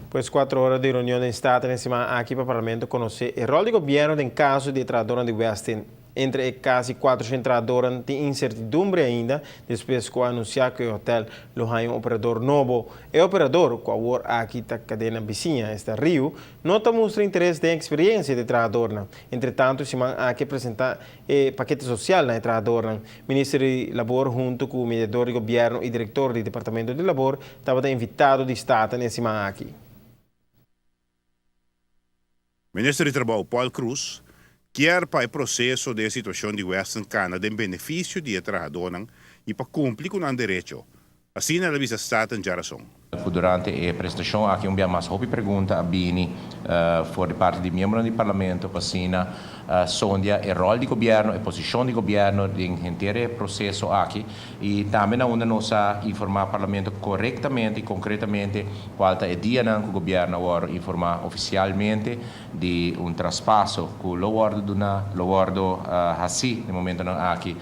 Pues 4 ora di reunion den Staten e siman aki pa Parlamento conoce e rol di gobierno den caso di e trahadornan di Westin. Entre e casi 400 trahadornan tin incertidumbre ainda despues cu a anuncia cu e hotel lo haya un operador nobo. E operador, cu awor aki ta cadena bisiña, esta Riu, no ta mustra interes den experiencia di e trahadornan. Entretanto e siman aki a presenta e pakete social na e trahadornan. Minister di Labor hunto cu mediador di gobierno y director di Departamento di Labor tabata invitado di Staten e siman aki. Minister di Trabou Paul Croes kier pa e proceso den e situacion di Western cana den beneficio di e trahadornan y pa cumpli cu nan derecho. Asina el a bisa Staten djarason. Ku durante e presentashon aki un bia mas hopi pregunta a bini for di parti di miembronan di Parlamento pa asina sondia e ròl di gobièrnu, e posishon di gobièrnu den henter e proseso aki i tambe na unda nos a informá Parlamento korektamente i konkretamente kual ta e dianan ku gobièrnu a wòrdu informá ofisialmente di un traspaso ku lo wòrdu duná, lo wòrdu hasí den momentonan aki.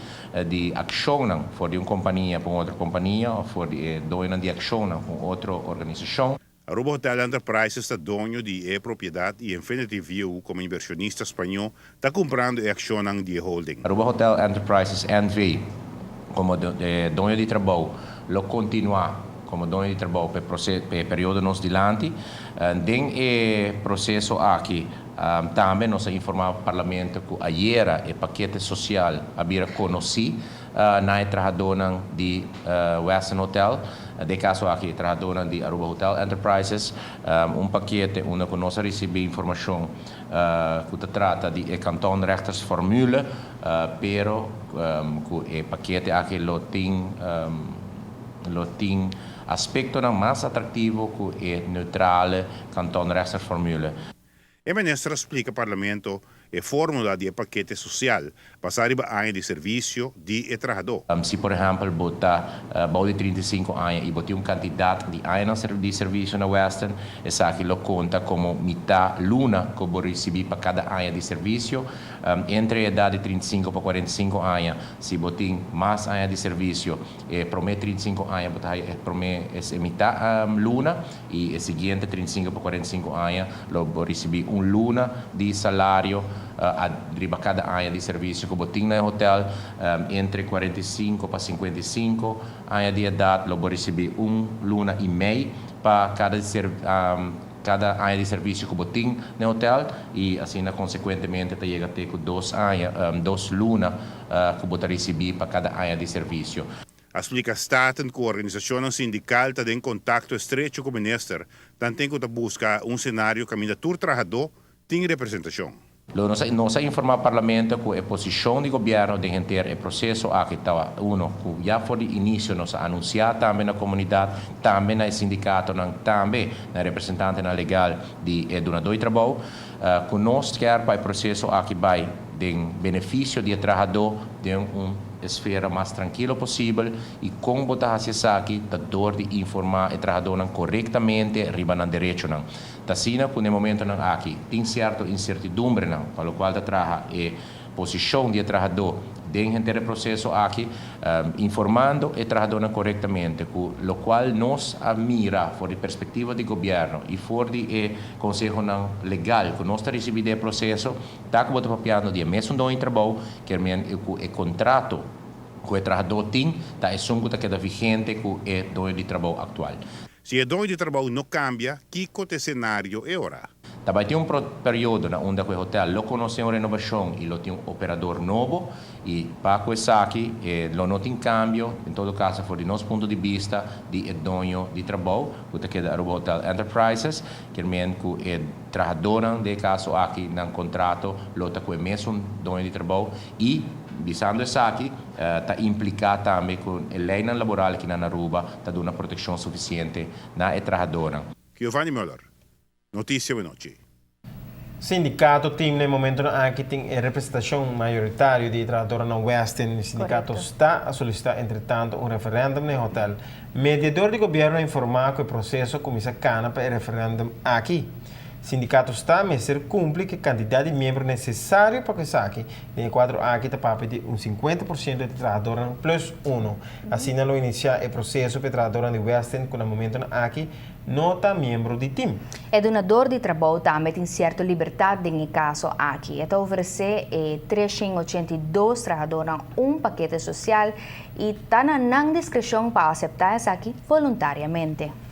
Di akshonnan for di un kompania pa un otro kompania òf for di e doñonan di akshonnan pa un otro organisashon. Aruba Hotel Enterprises ta doño di e propiedat i Infinity View komo invershonista spañó ta kumprando e akshonnan di e holding. Aruba Hotel Enterprises NV. komo doño di trabou lo kontinuá komo doño di trabou pa e periodo nos dilanti. Den e proseso aki Tambe nos a informá Parlamento ku ayera e pakete sosial a bira konosí na e trahadónan di Westin Hotel, den e kaso aki e trahadónan di Aruba Hotel Enterprises. Un pakete unda ku nos a risibí informashon ku ta trata di e kantonrechtersformule, pero ku e pakete aki lo tin lo tin aspektonan mas atraktivo ku e neutrale kantonrechtersformule. E minister a splika Parlamento e formula di e pakete sosial basá riba aña di servisio di e trahadó. Si por ehèmpel bo ta bou di 35 aña i bo tin un kantidat di añanan di servisio na Western, esaki lo konta komo mitá luna ku bo risibí pa kada aña di servisio. Entre e edat di 35 pa 45 aña, si bo tin mas aña di servisio, e promé 35 aña bo ta haya e promé e mitá luna. I e siguiente 35 pa 45 aña lo bo risibí un luna di salario riba kada aña di servisio ku bo tin na e hotel. Entre 45 pa 55 aña di edat lo bo risibí un luna i mei pa kada kada aña di servisio ku bo tin na e hotel i asina konsekuentemente ta yega te ku dos aña dos luna ku bo ta risibí pa kada aña di servisio. A splika Staten ku organisashonnan sindikal ta den kontakto estrecho ku minister, tanten ku ta buska un senario kaminda tur trahadó tin representashon. Lo nos a nos a informá Parlamento ku e posishon di gobièrnu den henter e proseso aki ta uno ku ya for di inisio nos a anunsiá tambe na komunidat, tambe na e sindikatonan, tambe na e representantenan legal di e dunadó di trabou, ku nos kier pa e proseso aki bai den benefisio di e trahadó den un esfera mas trankilo posibel i kon bo ta hasi esaki ta dor di informá e trahadónan korektamente riba nan derechonan. Ta asina ku na e momentonan aki tin sierto insertidumbrenan pa lokual ta traha e posishon di e trahadó den henter e proseso aki, informando e trahadónan korektamente ku lokual nos a mira for di perspektiva di gobièrnu i for di e konsehonan legal ku nos ta risibí den e proseso, Ta ku bo ta papiando di e mesun doño di trabou, kier men ku e kontrato ku e trahadó tin ta esun ku ta keda vigente ku e doño di trabou aktual. Si e doño di trabou no kambia, kiko ta e senario e ora? Ta bai tin un periodo na unda ku e hotel lo konosé un renobashon i lo tin un operador nobo i pa ku esaki e lo no tin kambio, en todo kaso for di nos punto di bista, di e doño di trabou ku ta keda Aruba Hotel Enterprises, kier men ku e Trahadónan den e kaso aki nan kontrato lo ta ku e mesun doño di trabou i, bisando esaki, ta impliká tambe ku e leinan laboral aki na Aruba ta duna protekshon sufisiente na e trahadónan. Giovanni Muller, Noticia Wenochi. Sindikato tim na e momentonan aki tin e representashon mayoritario di e trahadónan na Westin. Sindikato sta a solisitá entretanto un referèndum na e hotèl. Mediador di gobierno a informa cu e proceso a cuminsa cana pa e referendum aki. Sindicato sta mester cumpli cu e cantidad di miembro necesario pa cu esaki. Den e cuadro aki ta papia di un 50% di trahadornan plus uno. Asina lo inicia e proceso pa e trahadornan di Westin cu na momentonan aki. no ta miembro di tim. E dunadó di trabou tambe tin sierto libertat den e kaso aki. E ta ofresé e 382 trahadónan un pakete sosial i ta na nan diskreshon pa aseptá esaki voluntariamente.